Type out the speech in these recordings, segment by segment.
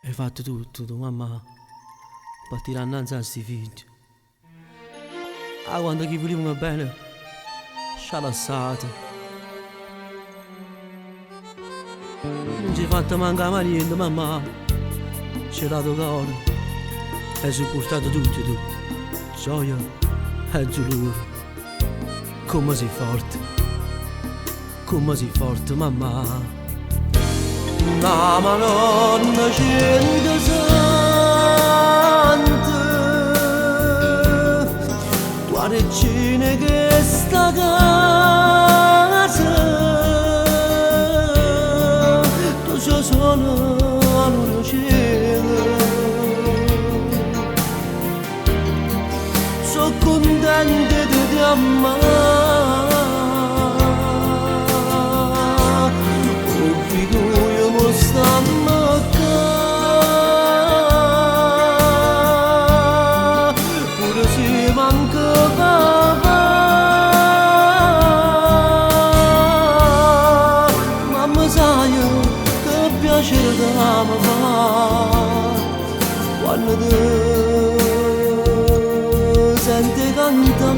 'E fatto tutto tu, mammà, pe tirà annanze a sti figli. 'A quando chi vulivemo bene ce ha lassato. Nun ce fatto mancà mai niente, mammà, ce dato 'o core, 'e suppurtato tutto tu, gioia e dulore. Comme si forte, comme si forte, mammà. Na Madonna ciente sante, tu 'a regina 'e chesta casa, tu si 'o sole 'a luna 'o cielo. So contento 'e te chiammà. 'O vi nuje mo stammo ccà. Pure si manca papà. Mamma saje che piacere che me fa quando te sento 'e cantà.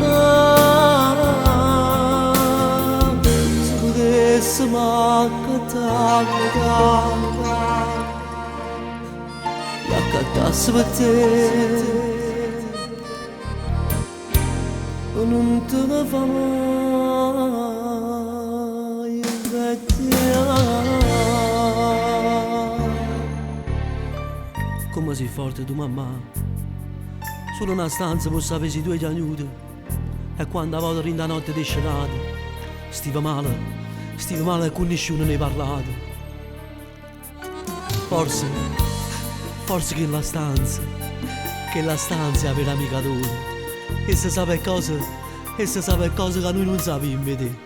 Si putessemo accattà io accattasse pe te. Nun te ne fa maje vecchia. Comme si forte tu mammà. Solo na stanza po sapè si tu 'e chiagnuto. E quanta vote dint' 'a notte t'hê scetato. Stive male, stive male e cu nisciuno n'hê parlato. Forse, forse chella stanza, chella stanza è 'a vera amica toja. Essa sape 'e cose, essa sape 'e cose ca nuje nun sapimmo 'e te.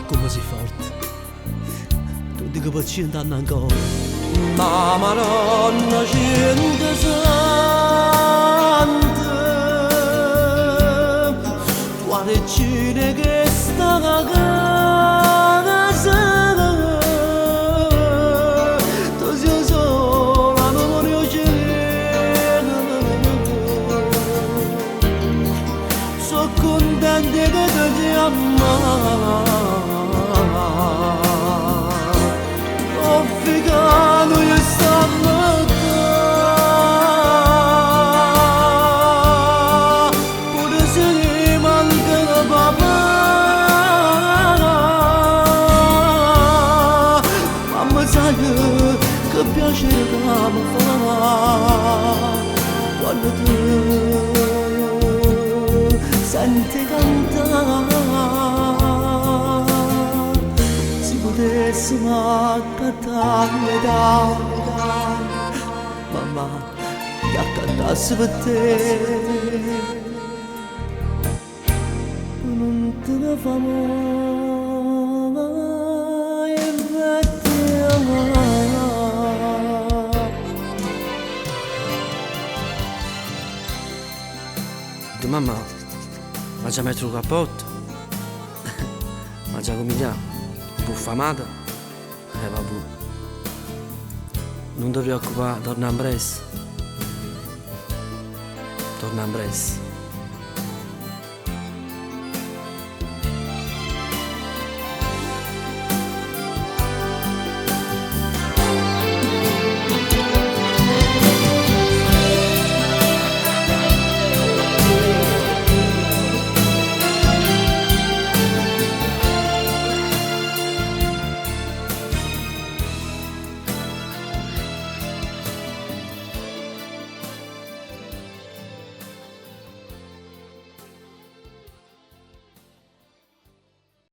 Comme si forte. T' 'o dico pe cient'anne ancora. Ma Madonna ciente sante, tu 'a regina 'e chesta casa, tu si 'o sole, 'a luna e 'o cielo. So contento 'e te chiammà. 'O vi ca nuje stammo ccà. Pure si manca papà. Mamma saje che piacere che me fa quando te sento 'e cantà. Si putessemo accattà mamma, io accattasse pe te. Nun te ne fa maje vecchia. Mamma, m'aggia mettere 'o cappotto, m'aggia cummiglià, un po' affamata, e vabbè. Nun te preoccupà, torno ampressa. Torno ampressa.